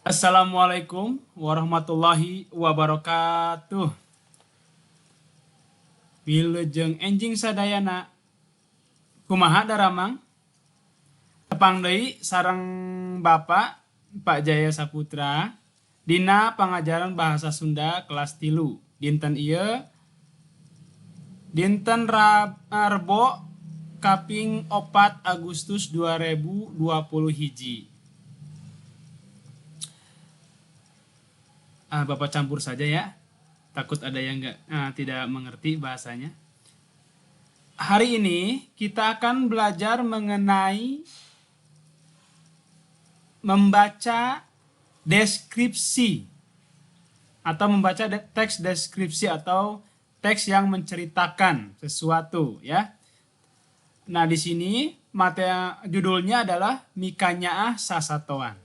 Assalamualaikum warahmatullahi wabarakatuh. Wilujeng enjing sadayana. Kumaha daramang? Tepang deui sareng Bapak Pak Jaya Saputra dina pangajaran bahasa Sunda kelas 3. Dinten ieu dinten Rebo kaping 4 Agustus 2021. Bapak campur saja ya, takut ada yang tidak mengerti bahasanya. Hari ini kita akan belajar mengenai membaca deskripsi atau membaca teks deskripsi atau teks yang menceritakan sesuatu ya. Nah, di sini judulnya adalah Mikanyaah Sasatoan.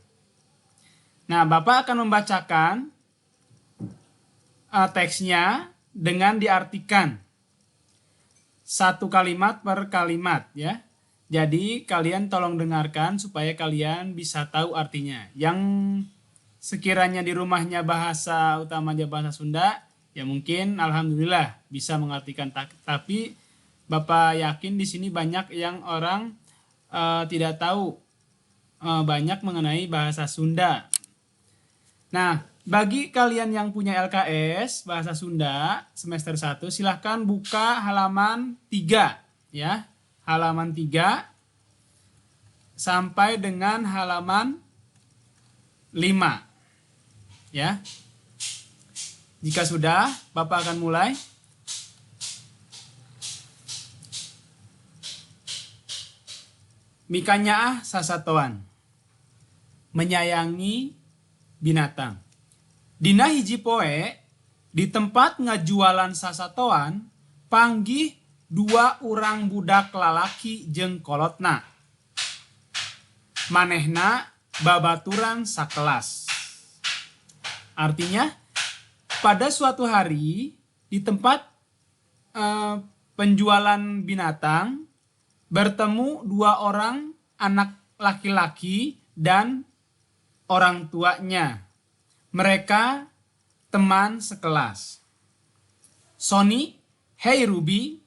Nah, Bapak akan membacakan teksnya dengan diartikan satu kalimat per kalimat ya. Jadi kalian tolong dengarkan supaya kalian bisa tahu artinya. Yang sekiranya di rumahnya bahasa utamanya bahasa Sunda, ya mungkin alhamdulillah bisa mengartikan. Tapi Bapak yakin di sini banyak yang orang tidak tahu banyak mengenai bahasa Sunda. Nah, bagi kalian yang punya LKS Bahasa Sunda semester 1, silahkan buka halaman 3 ya. Halaman 3 sampai dengan halaman 5 ya. Jika sudah, Bapak akan mulai. Mikanyaah sasatoan. Menyayangi binatang. Dina hiji poe di tempat ngajualan sasatoan panggih 2 urang budak lalaki jeung kolotna. Manehna babaturan sakelas. Artinya, pada suatu hari di tempat penjualan binatang bertemu 2 orang anak laki-laki dan orang tuanya. Mereka teman sekelas. Sony, hey Ruby.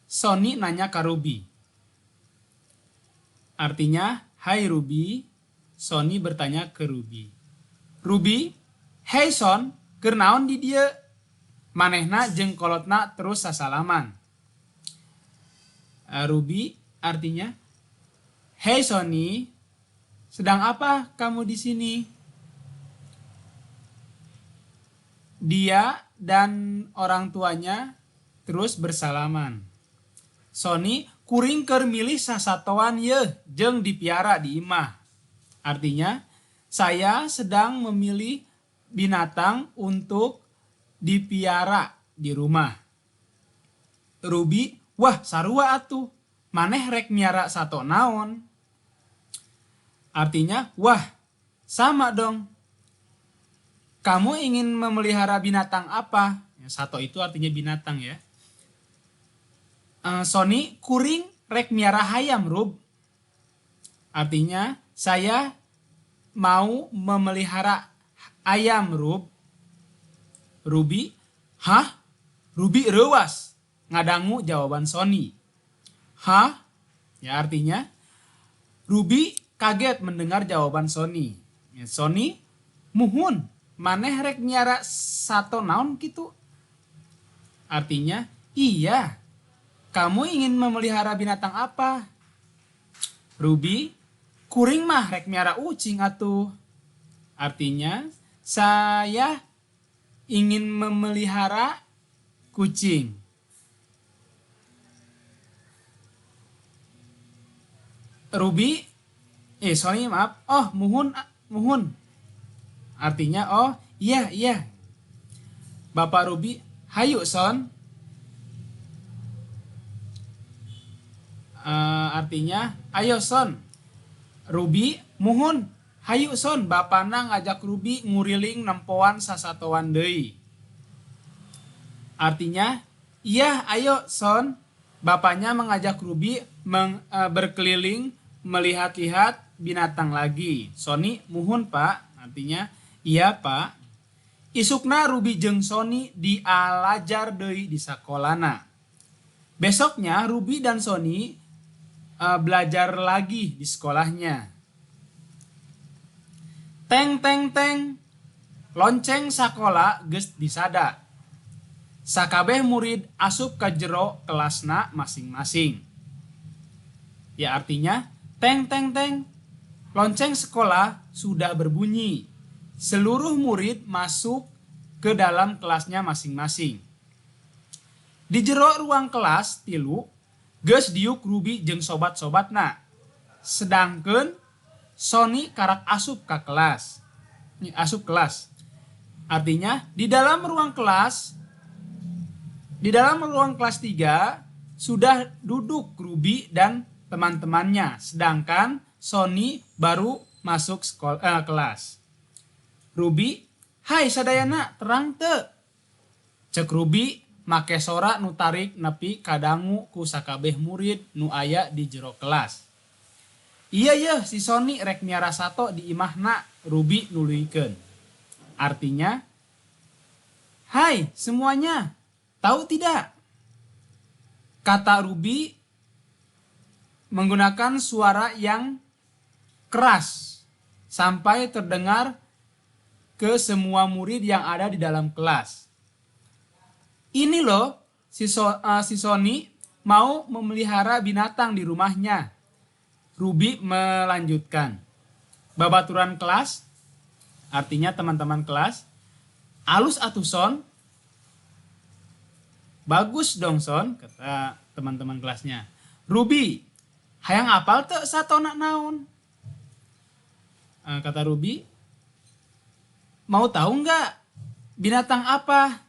Sony nanya ke Ruby. Artinya, hai Ruby. Sony bertanya ke Ruby. Ruby, hey Son, keur naon di dieu? Manehna jeung kolotna terus sasalaman. Ruby artinya, hey Sony, sedang apa kamu di sini? Dia dan orang tuanya terus bersalaman. Sony, kuring keur milih sasatoan yeuh jeung dipiara di imah. Artinya, saya sedang memilih binatang untuk dipiara di rumah. Ruby, wah sarua atuh, maneh rek miara sato naon? Artinya, wah sama dong. Kamu ingin memelihara binatang apa? Ya, sato itu artinya binatang ya. Sony, kuring rek miara hayam, Rub. Artinya, saya mau memelihara ayam, Rub. Ruby, hah? Ruby reuas. Ngadangu jawaban Sony. Hah? Ya, artinya, Ruby kaget mendengar jawaban Sony. Ya, Sony, muhun. Maneh rek miara sato naon gitu? Artinya, iya. Kamu ingin memelihara binatang apa? Ruby, kuring mah rek miara ucing atuh. Artinya, saya ingin memelihara kucing. Ruby, sorry maaf. Oh, muhun, muhun. Artinya, oh iya, iya. Bapak Ruby, hayu Son. Artinya, ayo Son. Ruby, muhun, hayu Son. Bapana ngajak Ruby nguriling nempoan sasatoan deui. Artinya, iya, ayo Son. Bapaknya mengajak Ruby berkeliling melihat-lihat binatang lagi. Sony, muhun Pak, artinya iya Pak. Isukna Ruby jeung Sony dialajar deui di sakolana. Besoknya Ruby dan Sony belajar lagi di sekolahnya. Teng teng teng, lonceng sakola geus disada. Sakabeh murid asup ka jero kelasna masing-masing. Ya, artinya teng teng teng, lonceng sekolah sudah berbunyi. Seluruh murid masuk ke dalam kelasnya masing-masing. Di jero ruang kelas 3 geus diuk Ruby jeung sobat-sobatna. Sedangkan Sony karak asup ka kelas. Ini asup kelas. Artinya di dalam ruang kelas, di dalam ruang kelas 3 sudah duduk Ruby dan teman-temannya, sedangkan Sony baru masuk kelas. Ruby, "Hai sadayana, terang teu?" Cek Ruby make sora nu tarik nepi kadangu ku sakabeh murid nu aya di jero kelas. Iya yeuh, si Sony rek miara sato di imahna, Ruby nuluykeun. Artinya, hai semuanya, tahu tidak? Kata Ruby menggunakan suara yang keras sampai terdengar ke semua murid yang ada di dalam kelas. Ini loh, si Sony mau memelihara binatang di rumahnya. Ruby melanjutkan. Babaturan kelas, artinya teman-teman kelas, alus atuh Son. Bagus dong Son, kata teman-teman kelasnya. Ruby, hayang apal teu satona naon? Kata Ruby, mau tahu nggak binatang apa?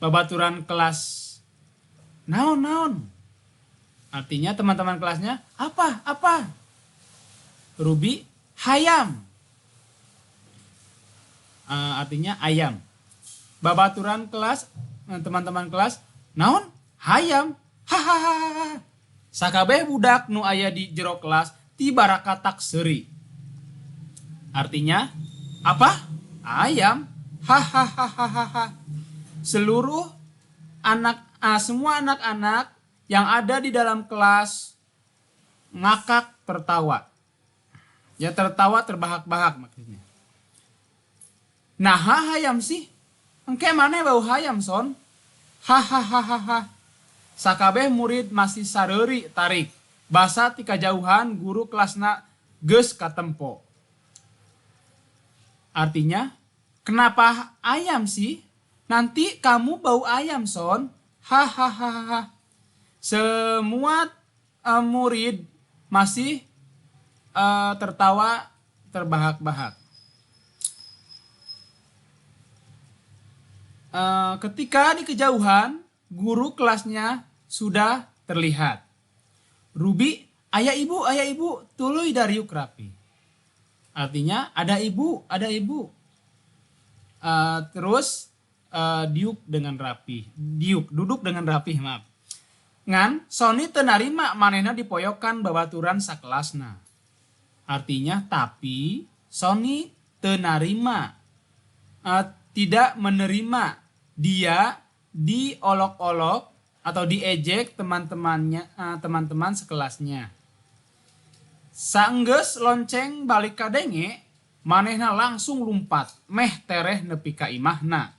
Babaturan kelas, naon naon. Artinya teman-teman kelasnya, apa apa? Ruby, hayam. Artinya ayam. Babaturan kelas, teman-teman kelas, naon? Hayam. Hahaha. Sakabeh budak nu aya di jero kelas tibarakatak seuri. Artinya, apa? Ayam. Hahaha. Seluruh anak, semua anak-anak yang ada di dalam kelas ngakak tertawa. Ya, tertawa terbahak-bahak maksudnya. Nah, hayam sih. Engke maneh bau hayam, Son. Hahaha. Sakabeh murid masih sareuri tarik. Basa ti kajauhan guru kelasna geus katempo. Artinya, kenapa ayam sih? Nanti kamu bau ayam, Son. Hahaha. Semua murid masih tertawa terbahak-bahak. Ketika di kejauhan, guru kelasnya sudah terlihat. Ruby, ayah ibu, tuluy dariuk rapi. Artinya ada ibu, ada ibu. Terus diuk dengan rapi, diuk, duduk dengan rapi, maaf. Ngan, Sony teu narima manehna dipoyokan babaturan sakelasna. Artinya, tapi Sony teu narima, tidak menerima dia diolok-olok atau diejek teman-temannya, teman-teman sekelasnya. Saenggeus lonceng balik kadenge, manehna langsung lumpat, meh tereh nepi ka imahna.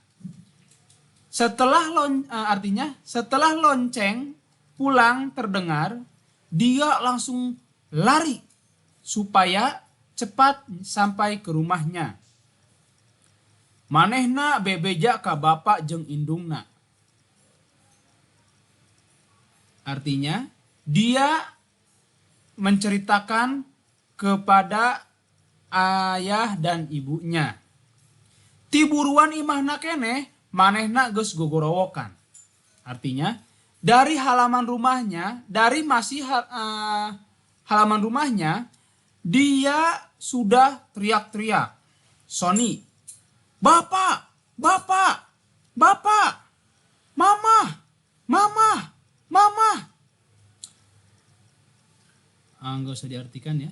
Artinya setelah lonceng pulang terdengar, dia langsung lari supaya cepat sampai ke rumahnya. Manehna bebeja ka bapak jeung indungna. Artinya, dia menceritakan kepada ayah dan ibunya. Tiburuan imahna keneh, manehna geus gogorowokan. Artinya, dari halaman rumahnya, dari masih halaman rumahnya, dia sudah teriak-teriak. Sony, bapak, bapak, bapak, mama, mama, mama. Nggak usah diartikan ya.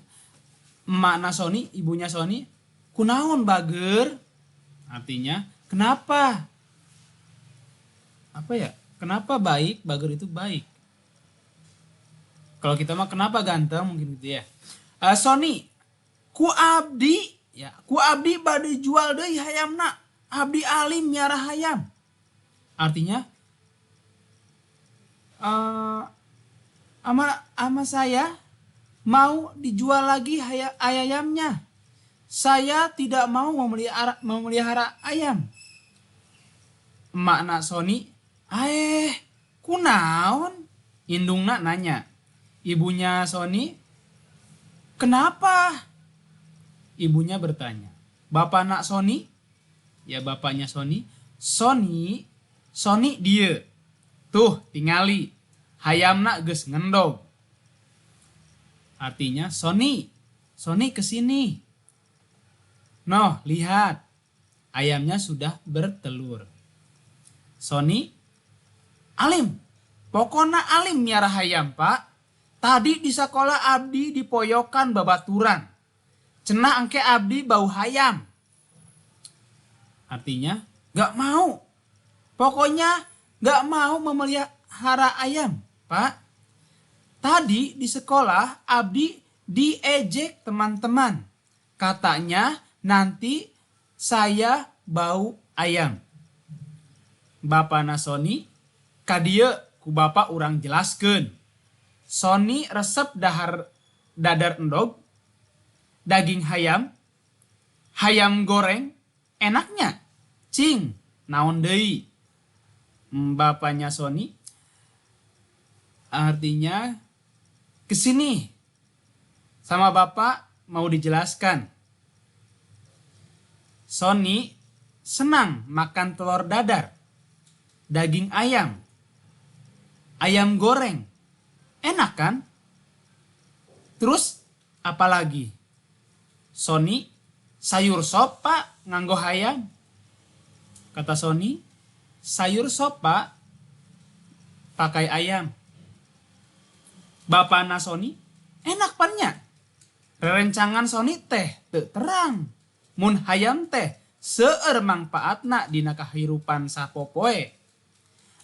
Emakna Sony, ibunya Sony, kunaon bager? Artinya, kenapa? Apa ya? Kenapa baik? Bager itu baik. Kalau kita mah kenapa ganteng mungkin gitu ya. Sony, ku abdi ya, ku abdi bade jual deui hayamna. Abdi alim miara hayam. Artinya ama ama saya mau dijual lagi ayamnya. Saya tidak mau memelihara memelihara ayam. Emakna Sony, eh, kunaon? Indungna nanya. Ibunya Sony, kenapa? Ibunya bertanya. Bapakna Sony, ya bapaknya Sony, Sony, Sony dieu. Tuh, tingali. Hayamna geus ngendog. Artinya Sony, Sony kesini. Noh, lihat. Ayamnya sudah bertelur. Sony, alim. Pokona alim miara hayam, Pak. Tadi di sekolah abdi dipoyokan babaturan. Cenah engke abdi bau hayam. Artinya, gak mau. Pokoknya gak mau memelihara ayam, Pak. Tadi di sekolah abdi diejek teman-teman. Katanya nanti saya bau ayam. Bapakna Sony, kadieu ku bapak urang jelaskeun. Sony resep dahar dadar endog, daging hayam, hayam goreng, enaknya. Cing, naon deui? Bapaknya Sony artinya kesini sama bapak mau dijelaskan. Sony senang makan telur dadar, daging ayam, ayam goreng. Enak kan? Terus apalagi? Sony sayur sop pak nganggo hayam. Kata Sony, sayur sop pak pakai ayam. Bapakna Sony, enak pan nya. Rerencangan Sony teh teu terang. Mun hayam teh seueur mangpaatna dina kahirupan sapopoe.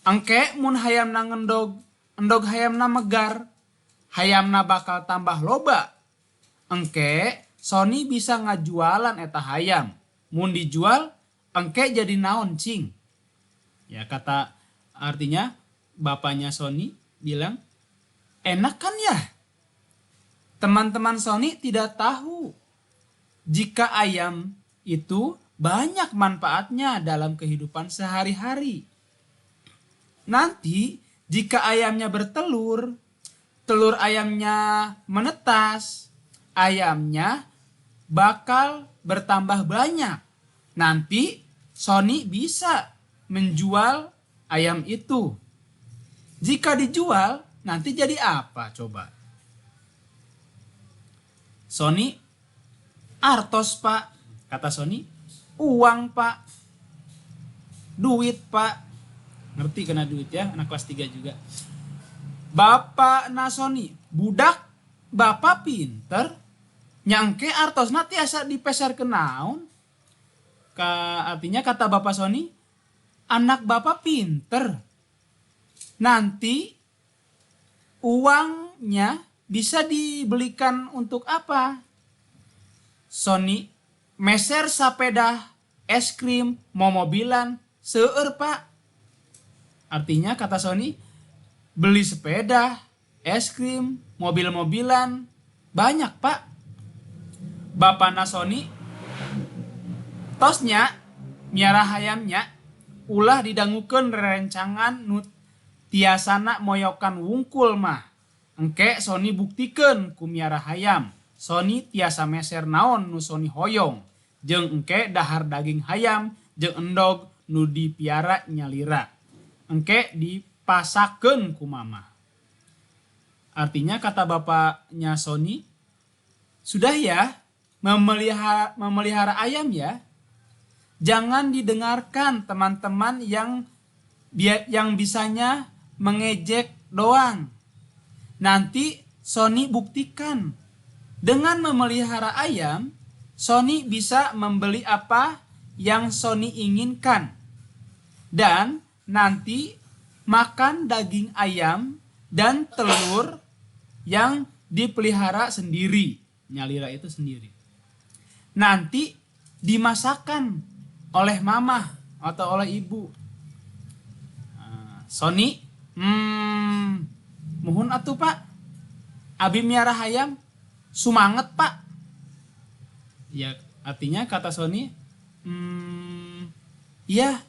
Engke mun hayamna ngendog, endog hayamna megar, hayamna bakal tambah loba. Engke Sony bisa ngajualan eta hayam. Mun dijual, engke jadi naon cing. Ya, kata artinya bapaknya Sony bilang, enak kan ya? Teman-teman Sony tidak tahu jika ayam itu banyak manfaatnya dalam kehidupan sehari-hari. Nanti jika ayamnya bertelur, telur ayamnya menetas, ayamnya bakal bertambah banyak. Nanti Sony bisa menjual ayam itu. Jika dijual, nanti jadi apa coba? Sony, artos pak, kata Sony, uang pak, duit pak. Ngerti kena duit ya, anak kelas 3 juga. Bapakna Sony, budak bapak pinter, nya engke artosna tiasa dipeser ke naon. Artinya kata Bapak Sony, anak bapak pinter. Nanti uangnya bisa dibelikan untuk apa? Sony, meser sapeda, es krim, momobilan, seueur pak. Artinya kata Sony, beli sepeda, es krim, mobil-mobilan, banyak pak. Bapakna Sony, tos nya, miara hayamnya, ulah didangukeun rerencangan nu tiasana moyokan wungkul mah. Engke Sony buktikeun ku miara hayam. Sony tiasa meser naon nu Sony hoyong. Jeung engke dahar daging hayam jeung endog nu dipiara nyalira. Engke dipasakeun ku mama. Artinya kata bapaknya Sony, sudah ya memelihara, memelihara ayam ya. Jangan didengarkan teman-teman yang bisanya mengejek doang. Nanti Sony buktikan Dengan memelihara ayam, Sony bisa membeli apa yang Sony inginkan. Dan nanti makan daging ayam dan telur yang dipelihara sendiri. Nyalira itu sendiri. Nanti dimasakkan oleh mama atau oleh ibu. Nah, Sony, muhun atuh, Pak. Abi miara hayam, sumanget, Pak. Ya, artinya kata Sony, iya,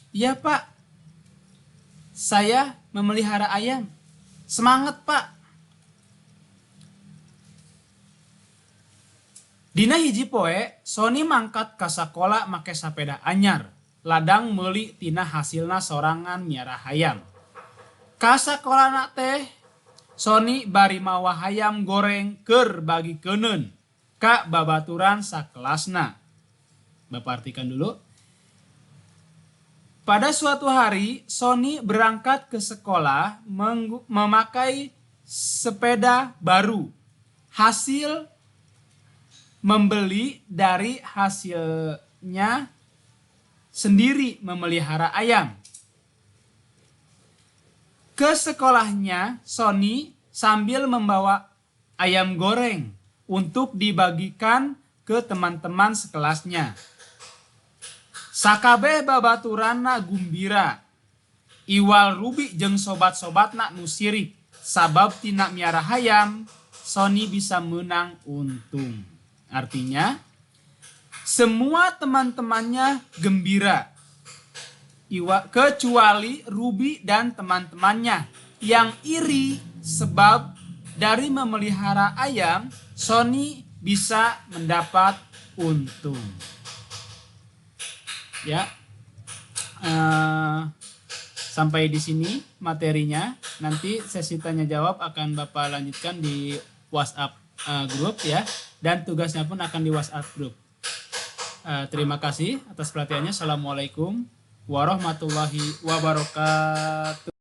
iya, Pak. Saya memelihara ayam. Semangat, Pak. Dina hiji poe, Sony mangkat ka sakola make sapeda anyar. Ladang meuli tina hasilna sorangan miara hayam. Ka sakolana teh, Sony bari mawa hayam goreng keur bagikeun ka babaturan sakelasna. Bapak artikan dulu. Pada suatu hari, Sony berangkat ke sekolah memakai sepeda baru. Hasil membeli dari hasilnya sendiri memelihara ayam. Ke sekolahnya, Sony sambil membawa ayam goreng untuk dibagikan ke teman-teman sekelasnya. Sakabeh babaturanna gumbira. Iwal Ruby jeung sobat-sobatna nu sirik sabab tina miara hayam Sony bisa menang untung. Artinya, semua teman-temannya gembira. Kecuali Ruby dan teman-temannya yang iri sebab dari memelihara ayam Sony bisa mendapat untung. Ya, sampai di sini materinya. Nanti sesi tanya jawab akan Bapak lanjutkan di WhatsApp group ya, dan tugasnya pun akan di WhatsApp group. Terima kasih atas perhatiannya. Assalamualaikum warahmatullahi wabarakatuh.